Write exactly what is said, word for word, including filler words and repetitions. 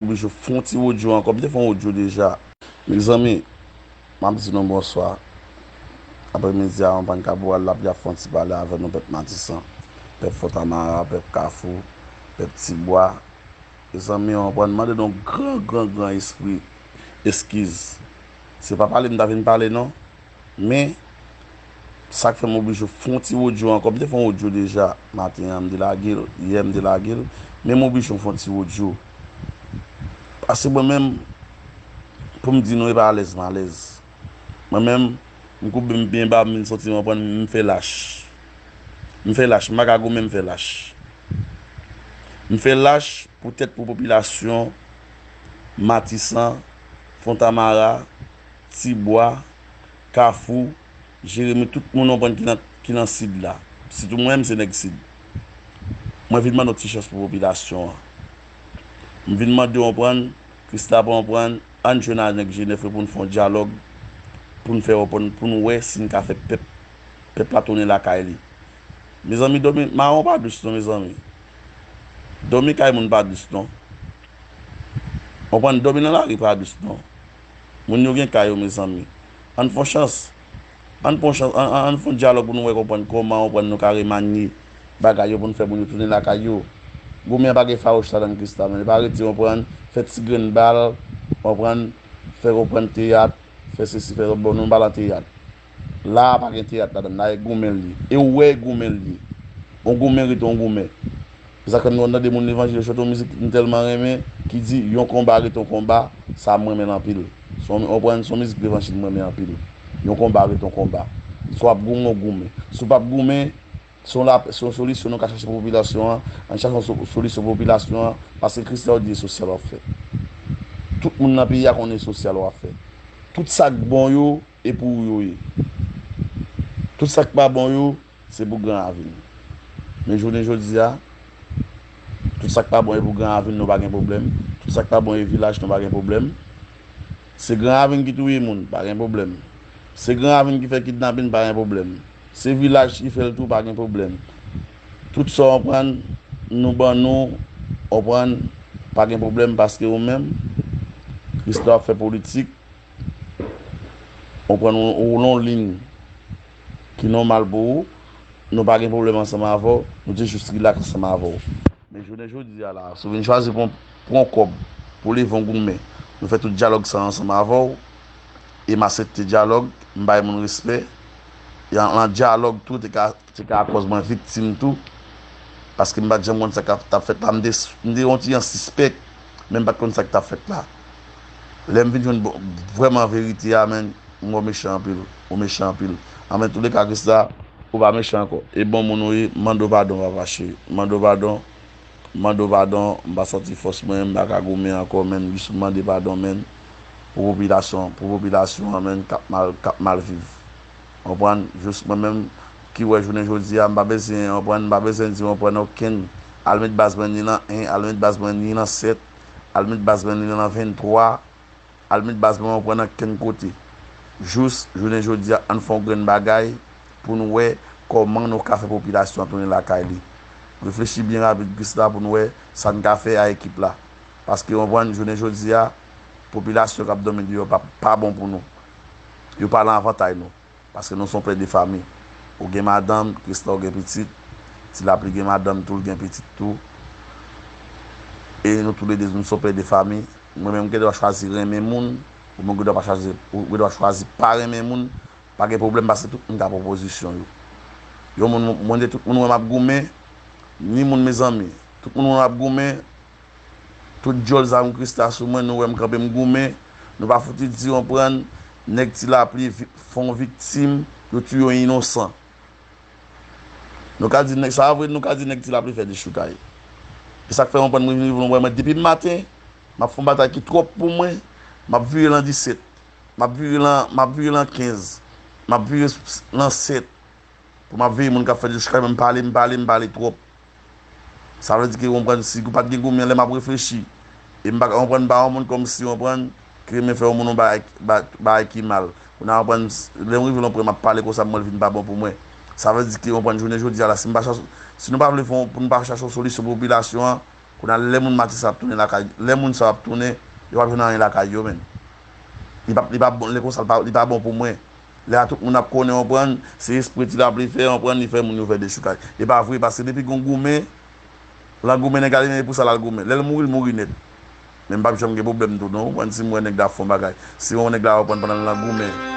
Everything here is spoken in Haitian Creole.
Bijou, fè yon ti odyo ankò. M te fè yon odyo deja. Mezanmi, m ap di nou bonswa. Aprèmidi a, yon bann kaboural lapli ap fè yon ti pale avè nou, pèp Matisan, pèp Fontamara, pèp Kafou, pèp Tibwa. Mezanmi, yon bann mande nou gran, gran, gran espri eskiz. Se pa pale m ta vin pale, non. Men, sa k fè m oblije fè yon ti odyo ankò. M te fè yon odyo deja maten an, m te lage l. Yè, m te lage l. Men m oblije fè yon ti odyo. Paske mwen menm, pou m di nou, e pa alèz m alèz. Mwen menm, m koube m byen ba, m vin santi m konprann, m fè lach. M fè lach, m pa ka goumen, m fè lach. M fè lach poutèt pou popilasyon Matisan, Fontamara, Tibwa, Kafou, Jeremi, tout moun konprann ki nan, ki nan Sid la. Sitou mwen menm, se nèg Sid. Mwen vin mande yon ti chans pou popilasyon an. M vin mande w konprann, Krista pa konprann, ann jwenn ak nèg Jenèf yo pou n fè yon dyalòg, pou n fè konprann, pou n wè si n ka fè pèp, pèp la tounen lakay li. Mezanmi, dòmi mawon pa dous non, mezanmi. Dòmi kay moun pa dous non. Konprann, dòmi nan lari pa dous non. Moun yo gen kay yo, mezanmi. Ann fè yon chans. Ann pran chans, ann, ann, ann fè yon dyalòg pou nou wè konprann kòman konprann nou ka remanye bagay yo pou nou fè moun yo tounen lakay yo. Goumen an pa gen fawouch ladan l, Krista, men li pa rete konprann, fè ti grenn bal, konprann, fè konprann teyat, fè sesi, fè bon, nou pa nan teyat. La a pa gen teyat ladan l, la e goumen l ye. E ou wè e goumen l ye. On goumen rete on goumen. Se sa k fè m konn tande moun levanjil yo chante yon mizik m tèlman renmen ki di, yon konba rete yon konba, sa a m renmen l anpil. Se yon, w konprann, se yon mizik levanjil m renmen anpil. Yon konba rete yon konba. Si w ap goumen, w goumen. Si w p ap goumen, se yon la, se yon solisyon nou ka chache pou popilasyon an. Ann chache yon so-, solisyon pou popilasyon an, paske Krista w di e sosyal w ap fè. Tout moun nan peyi a konnen e sosyal w ap fè. Tout sa k bon yo, e pou ou yo ye. Tout sa k pa bon yo, se pou Gran Ravin. Men jounen jodi a, tout sa k pa bon e pou Gran Ravin, nou pa gen pwoblèm. Tout sa k pa bon e vilaj, nou pa gen pwoblèm. Se Gran Ravin ki touye moun, pa gen pwoblèm. Se Gran Ravin ki fè kidnapin, pa gen pwoblèm. Se vilaj ki fè l tou, pa gen pwoblèm. Tout sa w konprann, nou ban nou, w konprann, pa gen pwoblèm, paske ou menm, Krista w ap fè politik, w konprann, ou, ou nan yon liy ki nòmal pou ou, nou pa gen pwoblèm ansanm avè w, nou te jis rilaks ansanm avè w. Men jounen jodi a la, si w vin chwazi pran, pran kòb pou leve yon goumen, nou fè tout dyalòg sa ansanm avè w, e m aksepte dyalòg, m bay moun respè, e an, an dyalòg tou te ka, te ka akòz mwen viktim tou, paske m pa t janm konn sa k ap, t ap fèt la, m te, m te yon ti jan sispèk, men m pa t konn sa k t ap fèt la. Lè m vin jwenn bon, vrèman verite a, men, m wè w mechan anpil, ou mechan anpil. An men touleka, Krista, ou pa mechan ankò. E bon moun ou ye, m mande w padon, papa cheri. M mande w padon. M mande w padon, m pa santi fòs mwen, m pa ka goumen ankò, men jis m mande padon, men, pou popilasyon, pou popilasyon an, men, k ap mal, k ap mal viv. Konprann? Jis mwen menm ki wè jounen jodi a, m pa bezwen, konprann, m pa bezwen di, konprann, okenn, al met baz mwen ni nan en, al met baz mwen ni nan sèt, al met baz mwen ni nan venntwa, al met baz mwen, konprann, ankenn kote. Jis, jounen jodi a, ann fè yon grenn bagay pou n wè kòman nou ka fè popilasyon an tounen lakay li. Reflechi byen rapid, Krista, pou n wè sa n ka fè a ekip la. Paske, konprann, jounen jodi a, popilasyon k ap dòmi deyò pa, pa bon pou nou. Yo pa lan avantay nou. Paske nou se yon pè de fanmi. Ou gen madanm, Krista, ou gen pitit. Ti Lapli gen madanm tou, l gen pitit tou. E nou toulede, nou se yon pè de fanmi. Mwen menm, m gen dwa chwazi renmen moun, ou menm gen dwa pa chwazi, ou gen dwa chwazi pa renmen moun. Pa gen pwoblèm, paske tout moun ka pran pozisyon yo. Yon moun, mwen de tout moun wè m ap goumen, ni moun, mezanmi. Tout moun wè m ap goumen, tout dyòl zam Krista sou mwen, nou wè m kanpe m goumen, nou pa fouti di, konprann, nèg Ti Lapli vi-, fè yon viktim, yo tiye yon inosan. Nou ka di nèg, sa vre, nou ka di nèg Ti Lapli fè dechoukay. E sa k fè, konprann, mwen vin rive, mwen, mwen, depi maten, m ap fè yon batay ki twòp pou mwen, m ap vire lan disèt, m ap vire lan, m ap vire lan kenz, m ap vire s-, lan sèt. Pou m ap veye moun k ap fè dechoukay, men m pale, m pale, m pale twòp. Sa vle di ke, w konprann, si ou pa t gen goumen, lè m ap reflechi, e m pa ka konprann, m pa yon moun kòmsi, w konprann, ki renmen fè yon moun yon bagay, ba-, bagay ki mal. Kounye a, w konprann, lè m rive nan pwen, m ap pale konsa, m wè l vin pa bon pou mwen. Sa vle di ke, w konprann, jounen jodi a la, si m pa chache, si nou pa vle fè yon, pou nou pa chache yon solisyon pou popilasyon an, Kounye a lè moun Matis ap tounen lakay, lè moun sa ap tounen, yo p ap jwenn anyen lakay yo menm. Li p ap, li p ap bon, lè konsa, li pa, li pa bon pou mwen. Lè a tout moun ap konnen, w konprann, se espri ti l ap li fè, w konprann, li fè moun yo fè dechoukay. E pa vre, paske depi gon goumen, l an goumen, nèg la li menm e pou sa l al goumen. Lè l mouri, l mouri nèt. Men m p ap janm gen pwoblèm tou non, w konprann, si m wè nèg la ap fè yon bagay. Si m wè nèg la, w konprann, pandan l an goumen.